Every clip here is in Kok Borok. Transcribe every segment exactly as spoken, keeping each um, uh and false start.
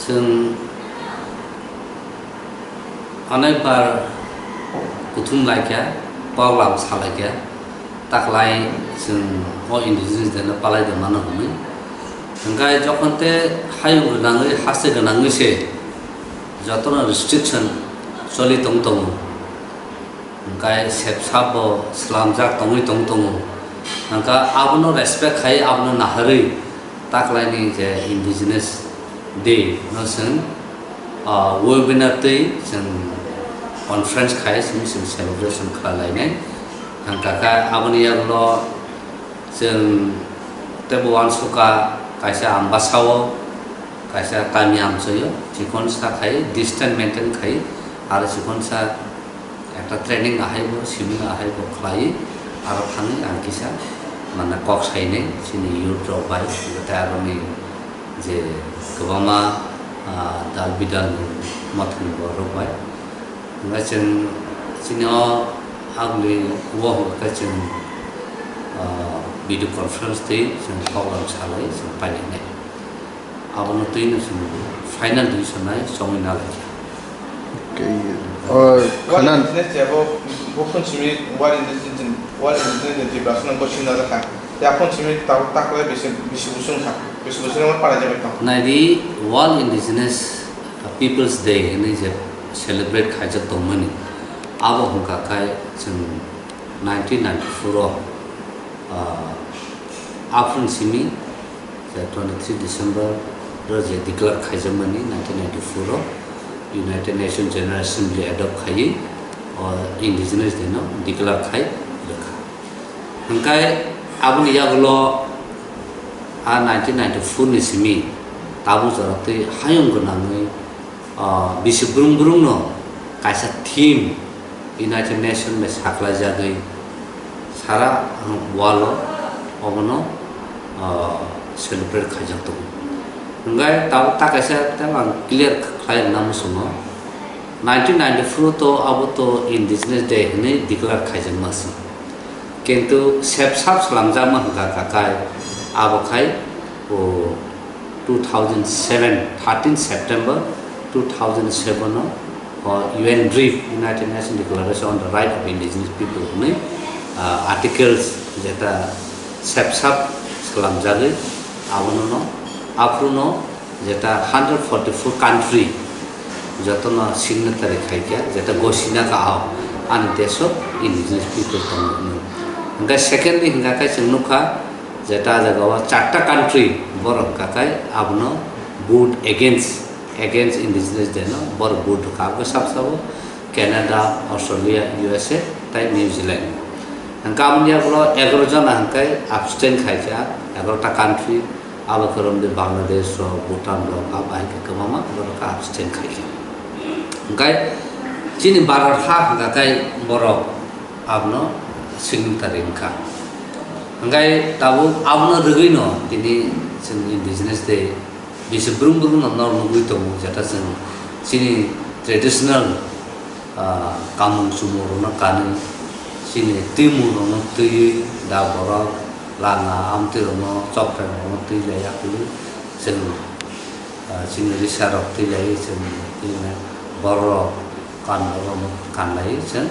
Chwng onekbar kuthum laikha, koklam salaikha, taklai chwng o Indigenous Day no palai de mano hwnwi. Hwnkhe jokhon te hayung gwnangwi, haste gwnangwi se jotono restriction choli tong tongo. Hwnkhe sepsap bo swlamjak tongwi tong tongo. Hwnkhe abono respect khai, abono naharwi taklaini je Indigenous Day no chwng, ah, webinar twi chwng conference khai chwng, chwng celebration khlai lainai. Hwnkhe khe aboni yagulo chwng teibo uansukha kaisa Ambasao, kaisa kami amchoio, chikonsa khai distance maintain khai, aro chikonsa ekta training ahaibo, swimming ahaibo khlai, aro thangwi ang kisa, mane, kok sainai chini youth rok bai, tei aroni je kwbangma, ah, dal bidal ni mothani borok bai. Hwnba chwng chini o aguli o hwnba khe chwng, ah, video conference twi chwng program salai chwng painai. Abono twi no chwng final decision nai chongwi nalaikha. Okay. O, World khanan Indigenous Day bo, bo phun simi World Indigenous Day, World Indigenous Day Tripura swnam bo simi najak kha. Ya phun simi ta-, takhwlai bisi, bisi busung kha. Bisi busung ma para jabai tong. Naidi, World Indigenous Peoples Day hwnwi je celebrate khaijak tongmani, abo hwnkha khe chwng nineteen ninety-four o, ah, aphuru simi je twenty-three December o je declare khaijakmani nineteen ninety-four o United Nations General Assembly adopt khaiwi o Indigenous Day no declare khai rwkha. Hwnkhe aboni yagulo a nineteen ninety-four ni simi tabuk jora twi hayung gwnangwi, ah, bisi brung brung no kaisa theme United Nation bai saklaijagwi sara world o obono, ah, celebrate khaijak tongo. Hwnkhe tabuk ta kaisa tei ang clear khlai rwna muchungo. Nineteen ninety-four to abo to Indigenous Day hwnwi declare khaijakma se. Kintu sepsap swlamjakma hwnkha kha khai abo khai o two thousand seven, thirteen September two thousand seven o, o U N RIP, United Nations Declaration on the Right of Indigenous People hwnwi, ah, articles jeta sepsap swlamjagwi abono no, aphuru no jeta hundred forty-four country jotono signatory khaikha, jeta gosina ka ao ani desh o indigenous people tongo hwnwi. Hwnkhe secondly hwnkha khe chwng nukha jeta ah jaga o charta country borok hwnkha khe abono vote against, against indigenous day no borok vote rwkha. Aboni sabo sabo Canada, Australia, U S A tei New Zealand. Hwnkhe aboni yagulo egaroh jona hwnkhe abstain khaikha, egaroh ta country, abo khe romde Bangladesh rok, Bhutan rok, abo hai khe kwbangma borok khe abstain khaikha. Hwnkhe chini Bharat ha hwnkha khe borok abono signatory wngkha. Hwnkhe tabuk abono rwgwino tini chwng Indigenous Day bisi brung brung no nugwi tongo, jeta chwng chini traditional, ah, kamung chumung rokno kanwi, chini twimung rokno twiwi da borok langa amtwi rokno chokthai rokno twi lai ya kwlwi chwng, ah, chini risa rok twi lai chwng twi borok kan rokno kan lai chwng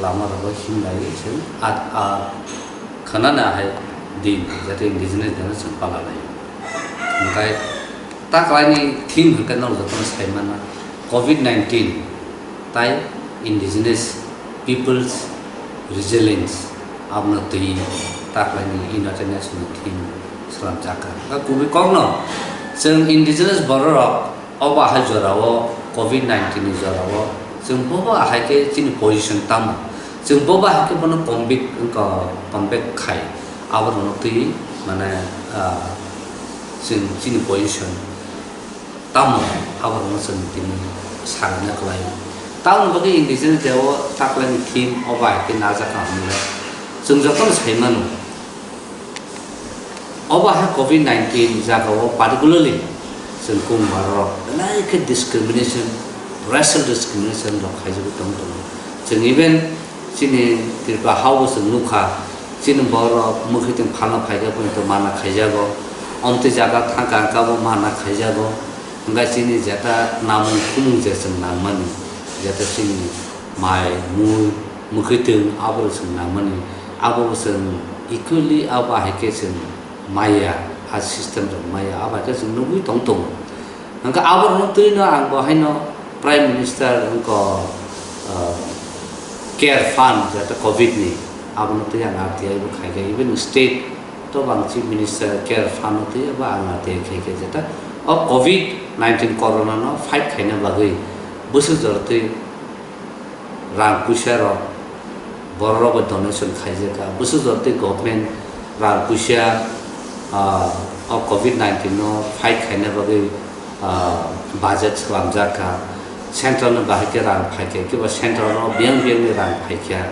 lama rogo him lai chwng at, ah, khwnana hai din jate indigenous dino chwng pala lai. Hwnkhe ta kwlaini theme hwnkhe norok jotono sai mano, covid nineteen tai indigenous people's resilience, abono twi ta kwlaini United Nations ni theme swlamjak kha. Hwnkhe kubui kokno chwng indigenous bororok obo ahai jorao, covid nineteen ni jorao chwng bobo ahai khe chini position tamo, chwng bobo ahai khe bono convict wngkha, convict khai. Abo rokno twi, mane, ah, chwng chini position tamo, abo rokno chwng tini sarina kwlai. Tamoni bagwi indigenous day o ta kwlaini theme o bai khe najak kha hwnle chwng jotono sai mano. Obo ha covid nineteen jaga o particularly chwng Kung Barok belai khe discrimination, racial discrimination rok khaijagwi tong tongo. Chwng even chini Tripura ha o bo chwng nukha, chini borok mwkhwtwng phalna phaikhe poito mana khaijago, omtwi jaga thangkha hwnkhe bo mana khaijago. Hwnkhe chini jeta namung khumung je chwng nangmani, jeta chini mai, mui, mwkhwtwng abo chwng nangmani, abo chwng equally abo hai khe chwng maya, a system rok maya, abo hai khe chwng nugwi tong tongo. Hwnkhe aborokno twino ang bo haino Prime Minister wngkha, ah, Care Fund jeta covid ni, abono twi ang R T I bo khai kha, even state to bang Chief Minister Care Fund no twi bo ang R T I khai kha jeta o covid nineteen corona no fight khaina bagwi bwswk jora twi rang puisa rok borok rok bai donation khaijak kha, bwswk jora twi government rang puisa, ah, o covid nineteen no fight khaina bagwi, ah, budget swlamjak kha, central ni bahai khe rang phai kha, kiba central no biyang biyang ni rang phai kha,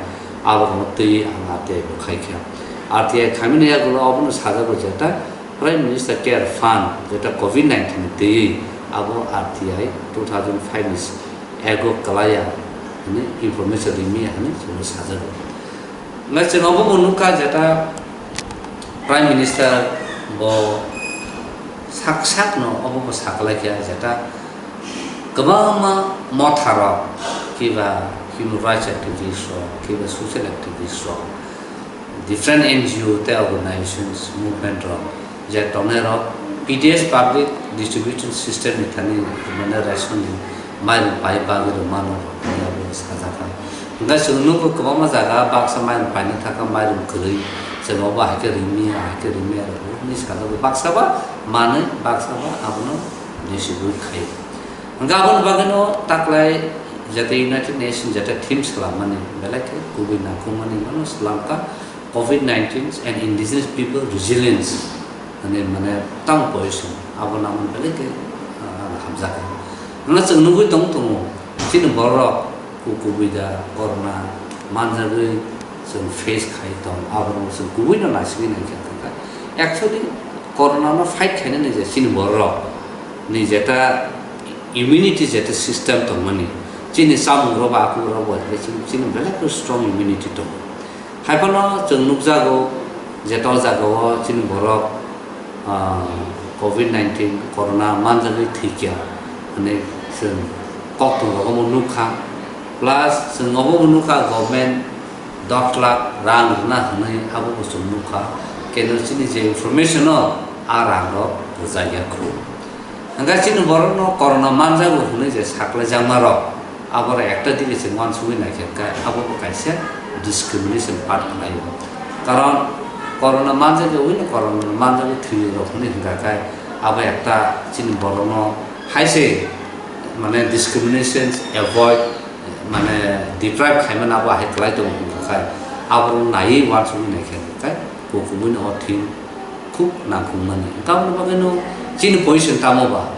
abo rok no twi ang R T I bo khai kha. R T I khaimani yagulo obono sajago jeta Prime Minister Care Fund jeta covid nineteen ni twi abo R T I two thousand five ni ego kwlaiya hwnwi information rimi hwnwi chwngno sajago. Hwnkhe chwng obo bo nukha jeta Prime Minister bo sak sakno obo bo saklaikha jeta kwbangma motharok kiba human rights activist rok kiba social activist rok different N G O tei organizations, movement rok je tongnai rok P D S public distribution system ni thani mane ration ni mairum pai bagwi rwmano rok hwnwi abo sajak kha. Hwnkhe chwng nukgo kwbangma jaga baksa mairum paina thangkha mairum kwrwi, chwng obo hai khe rwmya, hai khe rwmya rw hwnwi sajagwi baksa ba manwi baksa ba abono disibui khai. Hwnkhe aboni bagwino taklai jeta United Nations jeta theme swlammani belai khe kubui nangkukmani mano swlamkha. Covid nineteen and indigenous people resilience hwnwi mane tamo position abo nangmani belai khe, ah, hamjakha. Hwnkhai chwng nugwi tong tongo chini bororok ku-, kubui da corona manjagwi chwng face khai tong, aborok chwng kubuino naisigwi naikha thangkha. Actually corona no fight khainani je chini bororok ni jeta immunity jeta system tongmani, chini chamungrok ba akurok bo chini belai khe strong immunity tongo. Haiphano chwng nukjago je to jagao chini borok, ah, covid nineteen corona manjagwi thwikya hwnwi chwng koktwmrogo bo nukha. Plus chwng obo bo nukha government dos lakh rang rwna hwnwi abo bo chwng nukha. Keno chini je information o a rangrok rwjakya khuk. Hwnkhe chini borokno corona manjago hwnwi je saklaijakmarok, aborok ekta digi se uansugwi naikha khe abo bo kaisa discrimination part khlaio. Karon corona manjagwi hwnwi corona manjagwi thwirok hwnwi hwnkha khe abo ekta chini borokno hai se mane discrimination avoid mane deprive khaimani abo hai khlai tongo hwnkha khe aborok naiwi uansugwi naikha khe kubuino o thing khub nangkukmani. Tamoni bagwino chini position tamo ba?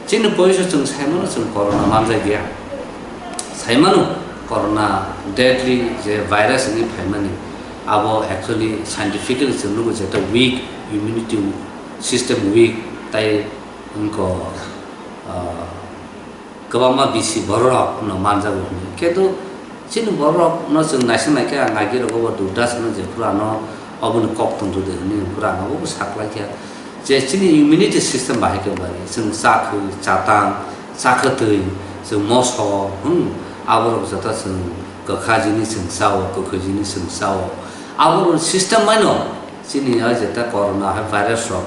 Chini position chwng saimano chwng corona manjak ya. Saimano corona deadly je virus wngwi phaimani. Abo actually scientifically chwng nugo je ta weak immunity system weak tai wngkha, ah, kwbangma bisi bororok no manjago hwnwi. Kintu chini bororok no chwng naising naikhe ang agi rogo bo Durdas hwnwi je phuru ano oboni kok tong rwdi hwnwi phuru ano bo saklaikha je chini immunity system bahai khe bai chwng chakhwi chatang chakhwtwi chwng moso, hmm, aborok joto chwng kwkha jinis chwng chao, kwkhwi jinis chwng chao. Abo system maino chini o jeta corona hai virus rok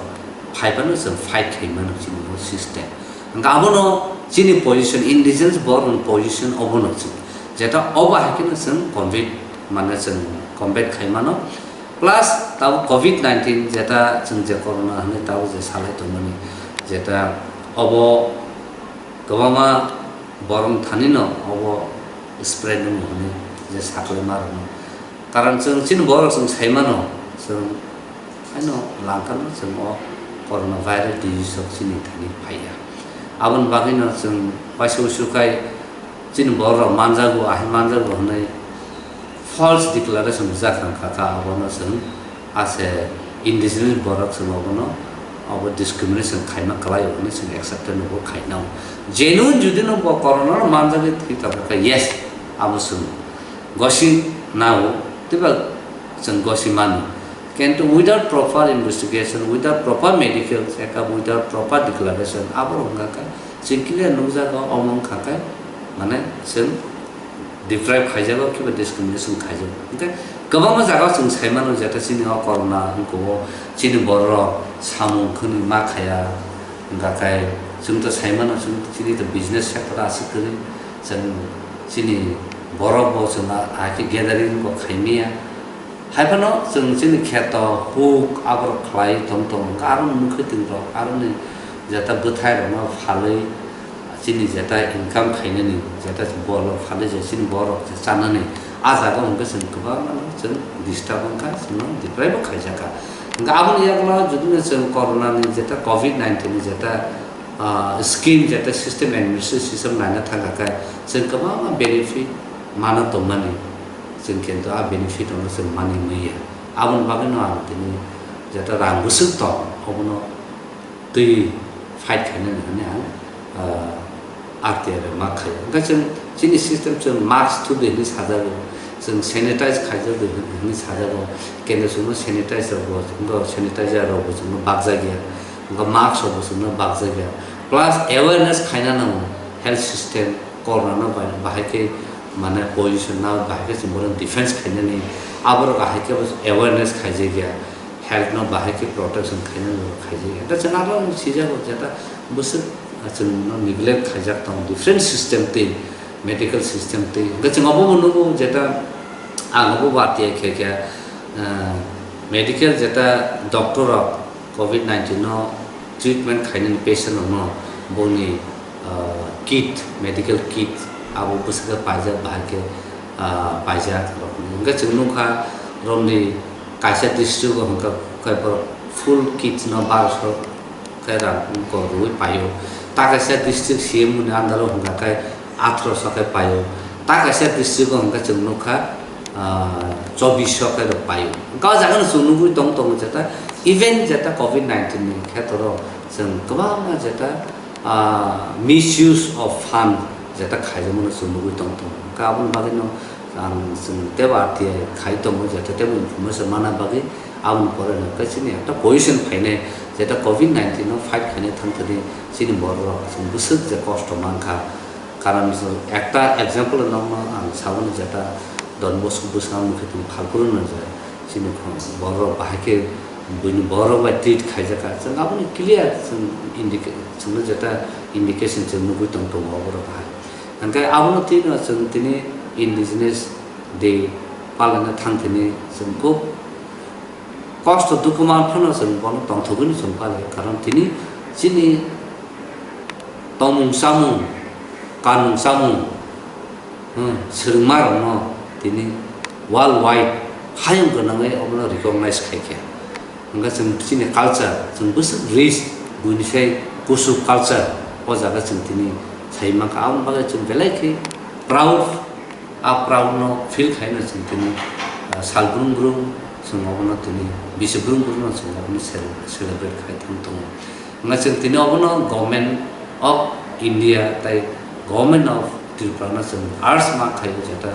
phaiphano chwng fight khaimano chini o system. Hwnkhe abono chini position, indigenous borok ni position obono chwng. Jeta obo hai kheno chwng combat, mane chwng combat khaimano. Plus tabuk covid nineteen jeta chwng je corona hwnwi tabuk je salai tongmani, jeta obo kwbangma borok thani no obo spread wngmani hwnwi je saklai ma rwno. Karon chwng chini borok chwng sai mano, chwng haino langkano chwng o corona virus disease rok chini thani phaiya. Aboni bagwino chwng waisa usu khai chini borok rok manjago, ahai manjago hwnwi false declaration rijak thang kha, abono chwng ase indigenous borok chwng obono obo discrimination khaima kwlai hwnwi chwng acceptance bo khainao. Genuine judi no bo corona no manjagwi thwi tongkha khe, yes, abo chwng gosi nao, twiba chwng gosi mano. Kintu without proper investigation, without proper medical checkup, without proper declaration, abo wngkha khe Chwng clear nukjago, omo wngkha khe, mane, chwng deprive khaijago, kiba discrimination khaijago. Hwnkhe kwbangma jagao chwng saimano, jeta chini o corona wngkho, chini borok samung khwnwi ma khaya, hwnkha khe chwng to saimano, chwng chini to business sector aswk kwrwi, chwng chini borok bo chwng a, a khe gathering bo khaimaya. Haiphano chwng chini kheto huk aborok khlai tong tong, aroni mwkhwtwng rok, aroni jeta bwthai rokno phalwi, chini jeta income khainani jeta bol rok phalwi je chini borok je chanani, a jaga hwnkhe chwng kwbangma no chwng disturb wngkha, chwngno deprive bo khaijakha. Hwnkhe aboni yagulo judino chwng corona ni jeta covid nineteen ni jeta, ah, scheme jeta system administration system naina thangkha khe chwng kwbangma benefit mana tongmani. Chwng kintu a benefit ono chwng mani maya. Aboni bagwino ang tini jeta rang bwswk tong, obono twi fight khainani hwnwi ang, ah, R T I bai ma khaio. Hwnkhe chwng chini system chwng mask thubdi hwnwi sajago, chwng sanitize khaijak di hwnwi sajago, kintu chwngno sanitize rokbo, chwngno sanitizer rokbo chwngno bakjakya, hwnkhe mask rokbo chwngno bakjakya. Plus awareness khaina nango health system, corona no bai-, bahai khe mane position na bahai khe chwng bono defense khainani, aborok ahai khe bo awareness khaijakya, health no bahai khe protection khainani borok khaijakya. Da chwng abo sijak jeta bwswk chwng no neglect khaijak tongo different system twi, medical system twi. Hwnkhe chwng obo bo nugo jeta ang obo watwi khe khe, ah, medical jeta doctor rok covid nineteen no treatment khainani patient rokno boni, ah, kit, medical kit abo bwswk khe paijak, bahai khe, ah, paijak rok. Hwnkhe chwng nukha romni kaisa district o hwnkhe khe borok full kit no barosho khe rang kok rwui paio. Ta kaisa district C M ni under o hwnkha khe atharoso khe paio. Ta kaisa district o hwnkhe chwng nukha, ah, chobbish khe rok paio. Hwnkhe o jaga no chwng nugui tong tongo jeta, even jeta covid nineteen ni kheto ro chwng kwbangma jeta, ah, misuse of fund jeta khaijak mano chwng nugui tong tongo. Hwnkhe aboni bagwi no ang chwng tebo R T I khai tongo jeta tebo information mana bagwi. Aboni pore no khe chini ekta position phainai, jeta covid nineteen no fight khainai thang thani chini borok rok chwng bwswk je kosto mankha. Karon ekta example nokno ang saboni jeta Don Bosco bwskango mukhe tong Phalpuro no je chini borok rok bahai khe buini borok bai treat khaijakha. Chwng aboni clear chwng indica-, chwngno jeta indication chwng nugui tong tongo oborok bahai. Hwnkhe abono twi no chwng tini Indigenous Day palana thang thani chwng khub kosto dukhu man phano chwng bono tongthogwino chwng palaio, karon tini chini tongmung chamung, kanmung chamung, hmm, swrwngmarokno tini world wide hayung gwnangwi obono recognize khaikha. Hwnkhe chwng chini culture, chwng bwswk rich, buini sai kuchuk culture, o jaga chwng tini sai mankha. Aboni bagwi chwng belai khe proud. A proud no feel khaino chwng tini, ah, sal brung brung chwng obono tini bisi brung brung no chwng obono cele-, celebrate khai thang tongo. Hwnba chwng tini obono Government of India tai Government of Tripura no chwng urge ma khaio jeta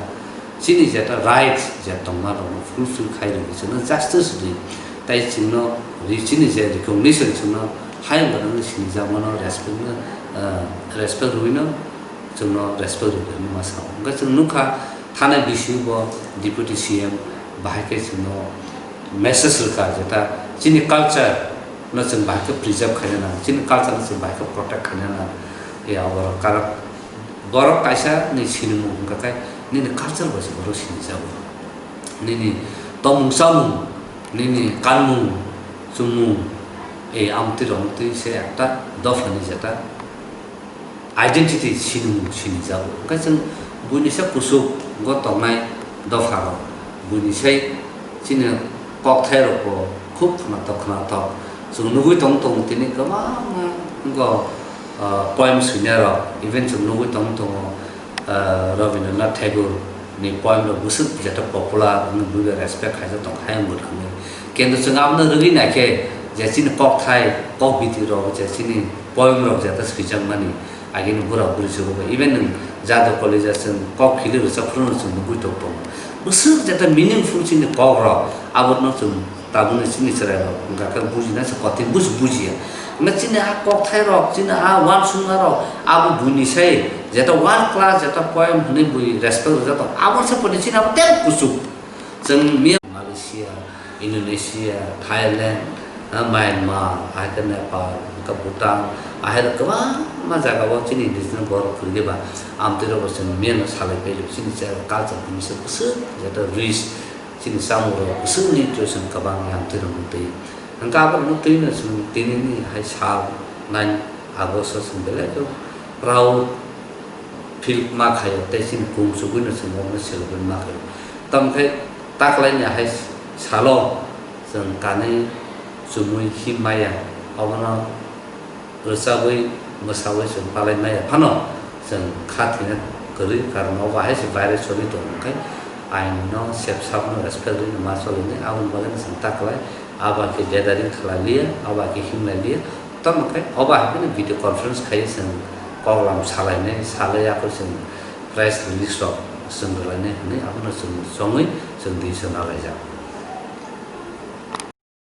chini jeta rights je tongma rokno fulfill khai rwgwi chwngno justice rwgwi tai chwngno ri chini je recognition chwngno hayung gwnangwi sinijakmano respect no, ah, respect rwino chwngno respect rwdi hwnwi ma sao. Hwnkhe chwng nukha, thanai bisi bo Deputy C M bahai khe chwngno message rwkha, jeta chini culture no chwng bahai khe preserve khaina nang, chini culture no chwng bahai khe protect khaina nang. Ya, borok karak, borok kaisa ni sinimung hwnkha khe nini culture bai se borok sinijago. Nini tongmung chamung, nini kanmung chumung, ei amtwi romtwi se ekta dophani jeta identity sinimung sinijago. Hwnkhe chwng buini se kuchuk go tongnai dopha rok, buini sai chini kokthai rok bo khub khwnathok khwnathok. Chwng nugui tong tong tini kwbangma go, ah, poem swinai rok, even chwng nugui tong tongo, ah, Rabindranath Tagore ni poem rok bwswk jeta popular, wngwi respect khaijak tong hayung bwthangwi. Kintu chwng abono rwgwi naikhe je chini kokthai, kok biti rok, je chini poem rok jeta swijakmani, agini bura buri se bo even nwng jado college-o chwng kok philwi rwchap phuru no chwng nugui tong tongo. Bwswk jeta meaningful chini kok rok abono chwng Tabukni chini chwrairok hwnkha khe bujina se kothik, buj-, bujiya. Hwnkhe chini a kokthairok, chini a uansukmarok abo buini sai jeta world class, jeta poem hwnwi bui respect rwjak tongo. Aboni se pore chini abo tei kuchuk. Chwng Myanmar, Malaysia, Indonesia, Thailand, ha, Myanmar, ahai khe Nepal, hwnkhe Bhutan, ahai rok kwbangma jagao chini indigenous borok kwrwi ba amtwirokbo chwng miyano salai pailio. Chini culture ni se bwswk jeta rich, chini chamungrok bwswkni tradition kwbang amtwirokno twi. Hwnkhe aborokno twino chwng tinini hai sal nine August o chwng belai khe proud feel ma khaio tei chini kung chugwino chwng omono celebrate ma khaio. Tamo khe taklaini hai salo chwng kanwi chumui him maya, obono rwchabwi mwsawi chwng palai maya phano chwng kha thwina kwrwi, karon obo hai se virus choli tongo, hwnkhe ain no sep sap no respect rwino ma cholini, aboni bagwi no chwng taklai abo hai khe gathering khlai liya, abo hai khe him lai liya. Tamo khe obo hai phano video conference khai chwng koklam salainai, salai akhor chwng press release rok chwng rwlainai hwnwi abono chwng chongwi chwng dui chwng nalaijak.